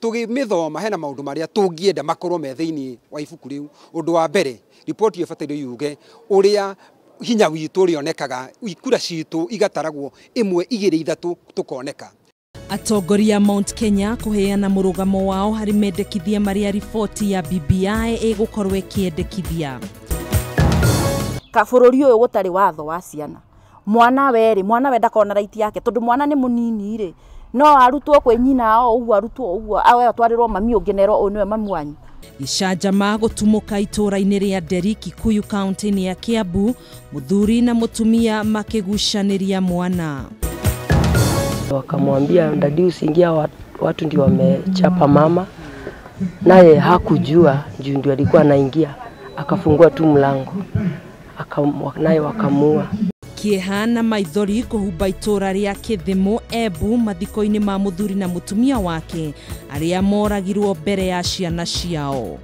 Tũgĩmĩthoma hena maũndũ marĩa tũngĩenda makorwo me thĩinĩ wa ibuku rĩu. Ũndũ wa mbere, riboti ĩyo ĩbataire yuge ũrĩa hinya witũ ũrĩonekaga, ikura citũ igataragwo 1, 2, 3 tũkoneka. Atongoria Mount Kenya kũheana mũrũgamo wao harĩ mendekithia marĩa riboti ya BBI ĩgũkorwo ĩkĩendekithia. Ka bũrũri ũyũ gũtarĩ watho wa ciana, mwana werĩ, mwana we ndakona right yake, tondũ mwana nĩ mũnini rĩ, no arutwo kwĩ nyina o ũguo, arutwo ũguo, awe atwarĩrwo mami ũngĩ nerwo ũyũ nĩwe mami wanyu. Gĩcanjama gũtumũka itũũra-inĩ rĩa Nderi, Kikuyu kaunti-inĩ ya Kiambu, mũthuri na mũtumia makĩgucanĩria mwana. Wakamwambia dadi usiingia, watu ndio wamechapa mama, naye hakujua juu ndio alikuwa anaingia, akafungua tu mlango, naye wakamua. Kĩeha na maithori kũhumba itũũra rĩa Kĩthĩmũ Embu mathiko-inĩ ma mũthuri na mũtumia wake arĩa moragirwo mbere ya ciana ciao.